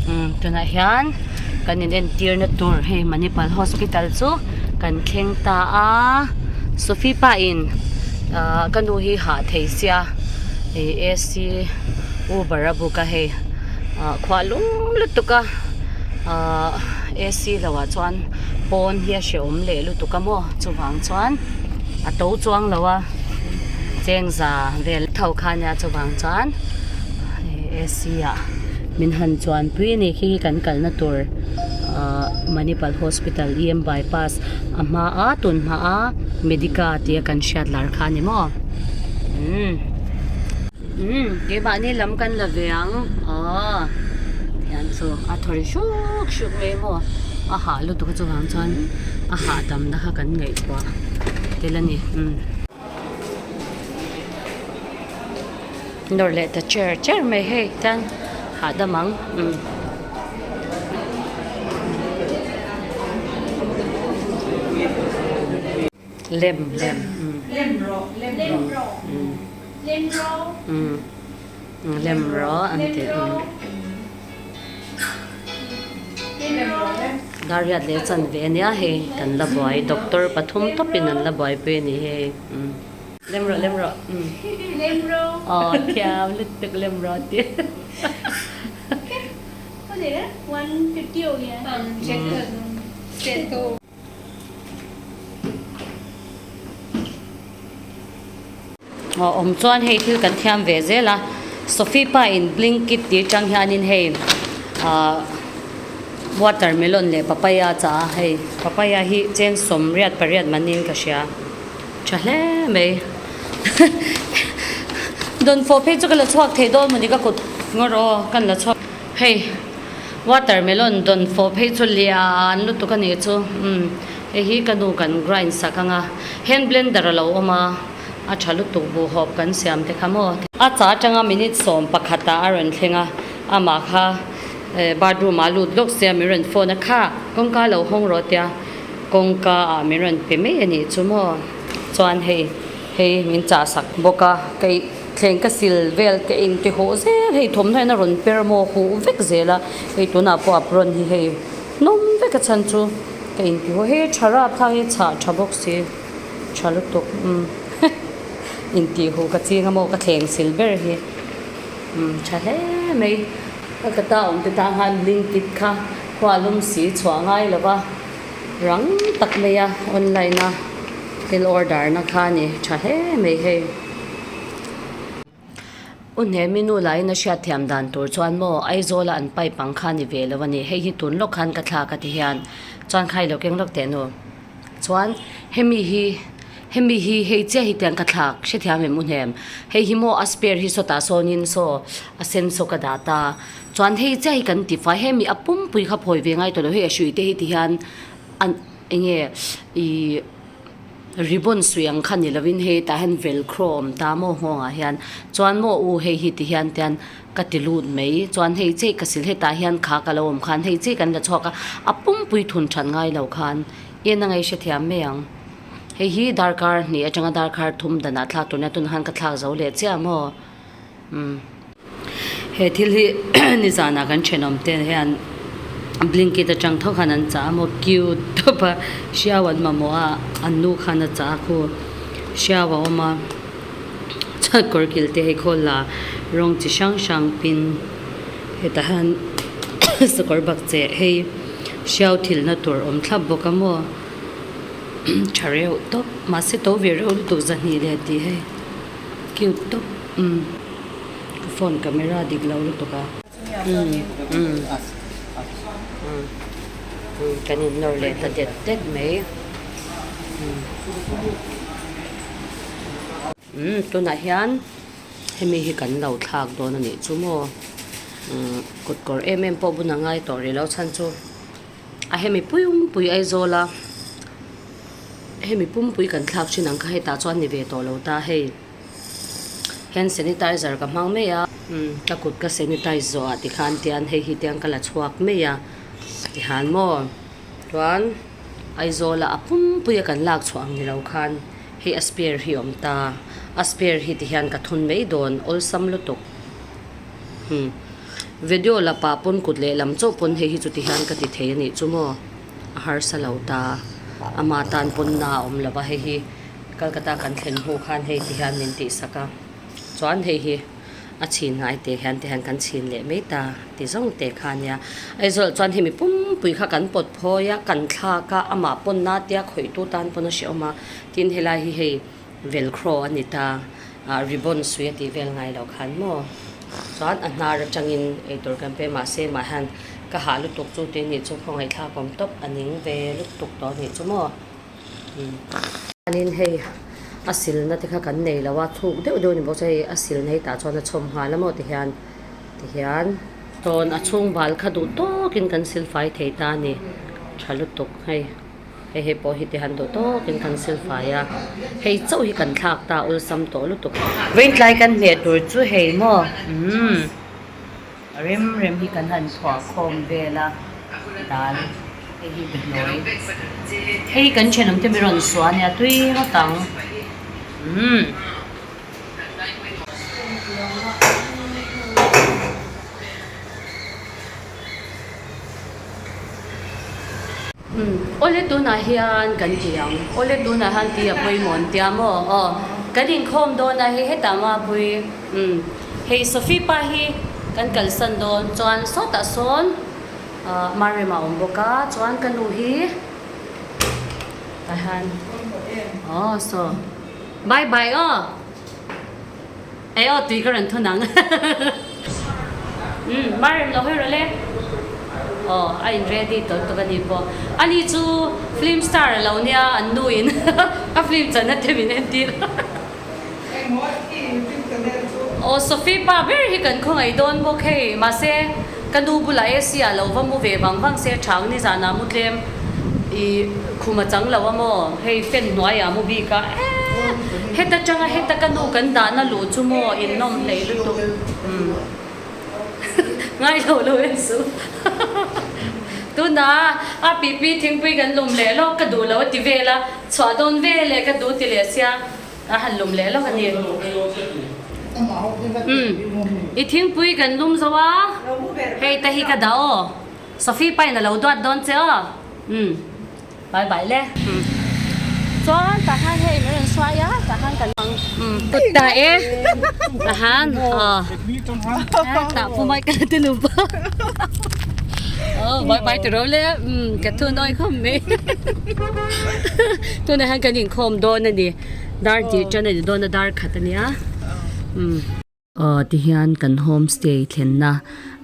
Umm tunah hian kan in entirna tur hei Manipal hospital chu kan thleng ta a Sophie pa in ahh ka nu hi hah thei sia ih AC uber a book a hei ah khua lum lutuk a ahh AC lo ah chuan pawn hi a hrehawm leh lutuk a maw chuvang chuan a to chuang lo a chengza vel tho kha ania chuvang chuan AC ah min han chuan pui a ni khi hi kan kalna tur ahh Manipal hospital E M bypass a hma a tun hma a medica tia kan hriat lar kha a ni maw umm umm keimahni lam kan la ve ang aw tihian chu a thaw ri hruk hruk mai maw a hah lutuk a chuvang chuan a hahdamna kha kan ngaihtuah tel a ni umm. Nawr leh ta cher cher mai hei chuan hahdam ang umm. Lem lem umm. Lem rawh lem rawh umm. Lem rawh umm lem rawh an ti umm. Dar riat leh chanve ania hei kan la buai doctor pathum tawpin an la buaipui a ni hei umm. Lem rawh lem rawh umm. Lem rawh. Aw thiam lutuk lem rawh tih. Aw awm chuan hei thil kan thiam ve zel a Sophie pa in blinkit tih atang hianin hei ah watermelon leh papaya a chah a hei papaya hi cheng sawmriat pariat manin ka hria. Tha hle mai dawnfawh phei chu ka la chhuak thei dawn mawni ka kut ngawr aw ka la chhuak hei watermelon dawnfawh phei chu lian lutuk a nih chu umm hei hi ka nu kan grind sak ang a hand blender a lo awm a a tha lutuk buhhawp kan siam te kha maw a cha atanga minute 11 ah a rawn thleng a amah kha bathroom ah a lut lawk sia min rawn phone a kha kawngka lo hawng rawh tia. Kawngka ah min rawn pe mai a nih chu maw? Chuan hei hei min chah sak bawk a, ka ih thleng ka sil vel ka inti huh zel hei thawmhnaw hian a rawn per maw huh vek zel a, hei tunah pawh apron hi hei hnawm vek a chhan chu ka inti huh hei tha rap thlak hi chhah tha bawk si tha lutuk umm intih huh ka ching a maw ka thleng sil ber hi umm tha hle mai ka ka ta awm te tan khan blinkit kha khualum si chhuah ngai lo va. Rang tak mai a online a thil order na kha a ni tha hle mai hei. U Hnemi nu lahin a hriat thiam dan tur chuan maw Aizawl a an pipe ang kha a ni ve lo a ni hei hi tun lawk khan ka thlak a ti hian chuan kha i lo keng lawk teh nu chuan hemi hi hemi hi hei chiah hi tiang ka thlak hrethiam em u Hnem hei hi maw a spare hi sawtah sawnin saw a sen saw ka dah ta. Chuan hei chiah hi kan ti fai hemi a pumpui kha phawi ve ngai tawh lo hei a hrui te hi ti hian an eng nge ihh ribbon suih ang kha ni lovin hei tah hian velcro a awm ta maw nghawng ah hian chuan maw u hei hi ti hian tian ka ti lut mai chuan hei chiah hi ka sil hetah hian kha ka lo awm khan hei chiah hi kan la chhuak a a pumpui thun that ngai lo khan en a ngaihrethiam mai ang hei hi darkar hnih atanga darkar thum danah thlak tur nia tunah khan ka thlak zo leh chiah maw umm. He thil hi nizanah kan thenawm te hian blinket atang tho khan an chah a maw cute tawp a hriau an mamawh a an nu khan a chah a khu hriau a awm a chuan kawr kilh te hei khawl la rawng chi hrang hrang pin hetah hian sakawr bak cheh hei hriau thilna tur awm thlap bawk a maw tha reuh tawp mahse to ve reuh lutuk zahnih leh tih hei cute tawp umm. Ka phone camera dik lo lutuk a. Umm umm umm kan in nawr leh ta det det mai. Umm tunah hian hemi hi kan lo thlak dawn a nih chu maw umm kut kawr em em pawh bun a ngai tawh rih lo chhan chu a hemi puiumpui Aizawl a hemi pumpui kan thlak thin ang kha hetah chuan ni ve tawh lo ta hei. Hand sanitizer ka hmang mai a umm ka kut ka sanitize zawh ah tikhan tian hei hi tiang ka la chhuak mai a tihan maw chuan Aizawl ah a pumpui a kan lak chhuah ang ni lo khan hei a spare hi a awm ta a spare hi tihian ka thun mai dawn awlsam lutuk umm. Video la pah pawn kut lehlam chauh pawn hei hi chuti hian ka ti thei a nih chu maw a harsa lo ta ama tan pawn na a awm lo va hei hi Calcutta kan thlen hnu khan hei ti hian min tihsak a chuan hei hi a chhin ngai te hian ti hian kan chhin leh mai ta ti zawng te kha a nia Aizawl chuan hemi pumpui kha kan pawt phawi a kan thlak a amah pawn na tia khawih tu tan pawn a hrehawm a tin helai hi hei velcro a ni ta ah ribbon sui a tih vel ngai loh khan maw chuan a hnar atangin eitur kan pe mahse mah hian ka hah lutuk chu tih anih chu khawngaihthlak awm tawp a ning ve lutuk tawh anih chu maw umm chuanin hei a silna te kha kan nei lo a thuk deuh deuh a ni bawk chuan hei a silna hi tah chuan a chhawm nghal a maw ti hian ti hian tawn a chhung bal kha duh tawkin kan silfai thei ta a ni tha lutuk hei. Hei hei pawh hi ti han duh tawkin kan sil fai a, hei chauh hi kan thlak ta awlsam tawh lutuk. Vawiin kan hmeh tur chu hei maw umm rem rem hi kan han thuah khawm vel a dal hei hi behlawi hei hi kan thenawm te mi rawn suah ania tui ngawt ang umm. Awle tunah hian kan ti ang. Awle tunah hian ti a pawimawh an tia maw? Aw kan inkhawm dawn a hei hetah Mapui umm hei Sophie pa hi kan kalsan dawn chuan sawtah sawn ah Marema a awm bawk a chuan ka nu hi tah hian aw saw bye bye aw eh aw tui ka rawn thun ang umm Marem lo hawi rawh le aw a in ready tawlh tawk a ni pawh ani chu film star a lo nia an nu in a film channa te min entir aw Sophie pa ber hi kan khawngaih dawn bawk hei mahse ka nu bulah AC ah lo va mu ve vang vang se chang ni zanah mu tlem ih khum a chang lo a maw hei fan hnuaiah mu bik a eee heta tanga heta ka nu kan dahna luh chu maw innawm hleih lutuk umm. Ngai lo lo en suh. Tuna a pipi thingpui kan lum leh lawk ka duh lo a ti vel a, chhuah dawn vel eh ka duh ti leh sia a han lum leh lawk a ni. Umm i thingpui kan lum zo a, hei te hi ka dah aw, Sophie pain a lo duat dawn che aw. Umm. Bye bye le. Chuan tah khan hei min rawn hruai a tah khan kan kut ta e tah khan aw tah pu mai ka ti nu pa aw bye bye ti ro le ka thu nawi khawm mai tunah hian kan inkhawm dawn a ni dar tih tan a ni dawn a dar khat a nia. Aw tihian kan homestay thlenna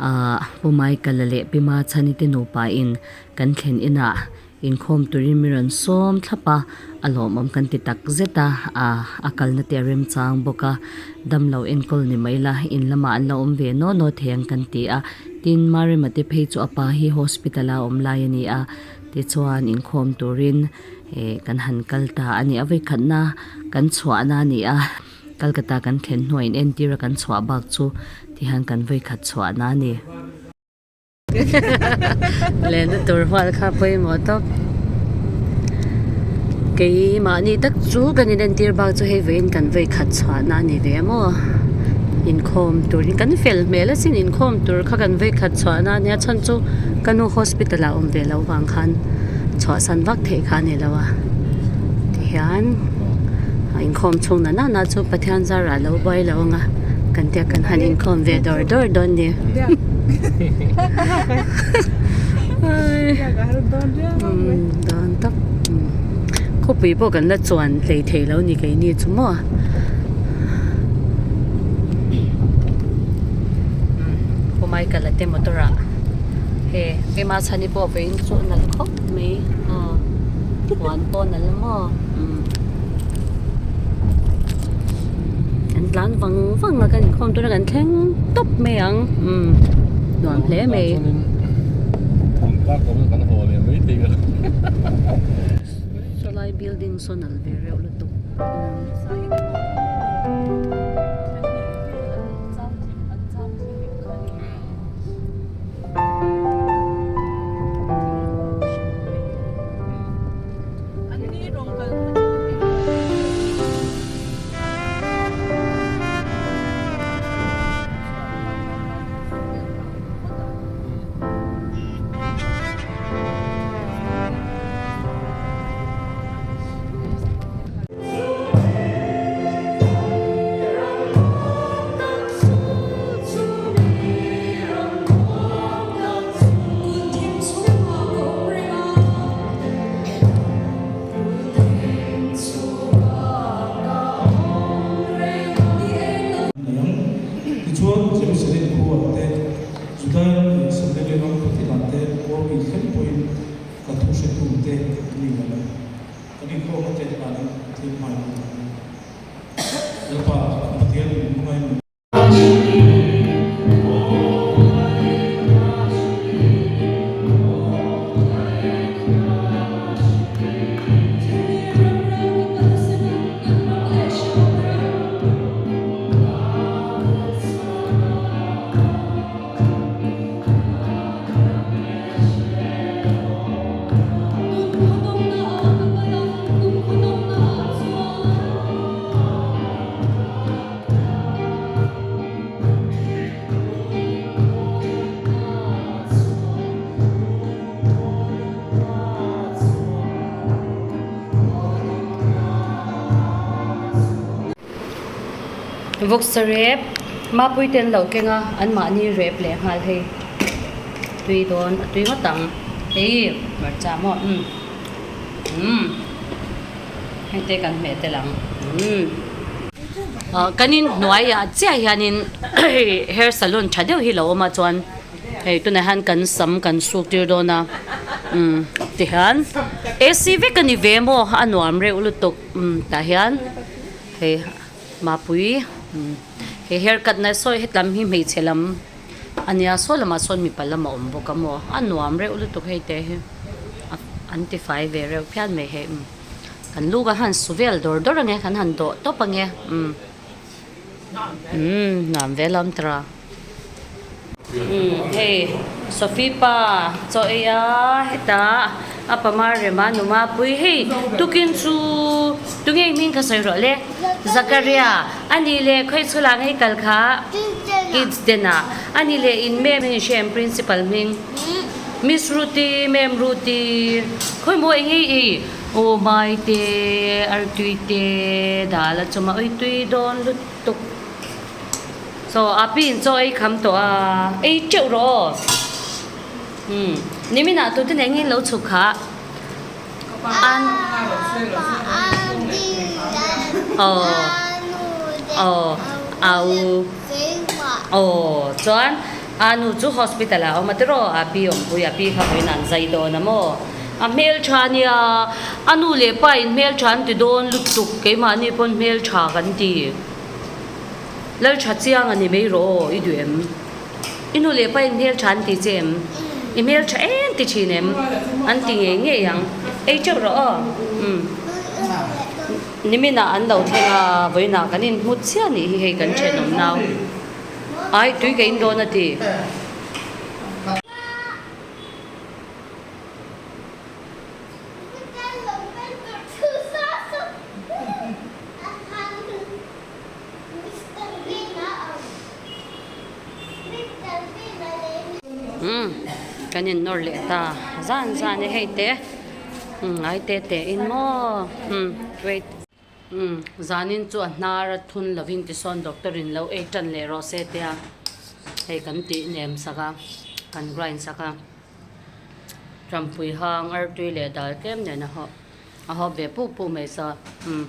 ah Pu Michael-a leh Pi Machhani te nupa in kan thlen inah inkhawm turin mi rawn sawm thlap a, a lawmawm kan ti tak zet a, ah a kalna te a remchang bawk a, damlo enkawl ni mai la in lamah an la awm ve naw naw thei ang kan ti a, tin Marema te phei chu a pa hi hospital a awm lai a ni a, tichuan inkhawm turin eh kan han kal ta a ni, a vawikhatna kan chhuahna a ni a. Calcutta kan thlen hnuah in entir a kan chhuah bak chu tihian kan vawi khat chhuah na a ni. Lenna tur hual kha pawimawh tawp. Keimahni tak chu kan in entir bak chu hei vawiin kan vawi khat chhuah na a ni ve maw. Inkhawm tur hi kan fel hmel asin inkhawm tur kha kan vawi khat chhuah na a nia chhan chu ka nu hospital ah awm ve loh vang khan chhuahsan vak theih kha a ni lo a tihian. Inkhawm chhung na nana chu Pathian zarah lo buai lo anga kan tia kan han inkhawm ve dawr dawr dawn ni. Dawn tak khawpui pawh kan la chuan hlei thei lo ni keini chu maw. Pu Michael a te motor ah he keimah chhani pawh vawiin chu a nalh khawp mai huan pawh a nalh a maw. Kan tlan vang vang a kan inkhawm tuna kan thleng tawp mai ang umm nuam hle mai. Sawlai building saw nalh ve reuh lutuk umm. Pathian hmai hmuh ang. Lalpa kan Pathian in hmangaih min. Vawksa rep mapui te an lo keng a anmahni rep leh nghal hei tui dawn a tui ngawt ang hei hmarcha maw umm umm heng te kan hmeh tel ang umm ah kan inhnuaiah chiah hianin hair salon tha deuh hi lo awm a chuan hei tunah hian kan sam kan suk tir dawn a umm tihian A_C vek a ni ve maw a nuam reuh lutuk umm tah hian hei. Mapui he hair cut na sawi hetlam hi hmeichhe lam ania saw lamah sawn mipa lam a awm bawk a maw a nuam reuh lutuk hei te hi an ti fai ve reuh phian mai hei kan lu kan han su vel dawr dawr ange kan han dawh tawp ange umm nuam ve lam tara. Umm hei Sophie pa chaw ei a hetah a pama rema numa pui hei tukin chu tunge hming kha sawi rawh le Zakaria a nih leh khawi chhulah ngei kal kha Kids den ah a nih leh in mem in hre em principal hming Miss Ruti mem Ruti khawi maw eng ei ei aw maite artui te dal a chawm a ui tui dawn lutuk. Chaw a pin chaw ei kham tawh a, ei teuh rawh aw. Umm niminah tute nen hian lo chhuk kha an aw aw au aw chuan a nu chu hospital ah a awm a tiraw a pi awmpui a pi kha vawiin an zai dawn a maw a hmeltha nia a nu leh pa in hmeltha an ti dawn lutuk keimahni pawn hmeltha kan ti. Lal tha chiang a ni mai rawh aw, i duh em? I nu leh pa in hmel tha an ti che em? I hmel tha em ti thin em? An ti ngei ngei ang. Ei teuh rawh aw. Umm. Niminah an lo thleng a, vawiinah kan inhmu chiah nih hi hei kan thenawm nau. Ai, tui ka in dawn a ti. Umm kan in nawr leh ta zan zan e hei te umm ngai te te in maw umm wait umm zanin chu a hnar a thun lovin tisawn doctor in lo ei tan leh rawh se tia hei kan tih nem sak a kan grind sak a champui hang artui leh dal tlem nen a hawp a hawp ve puk puk mai sa umm.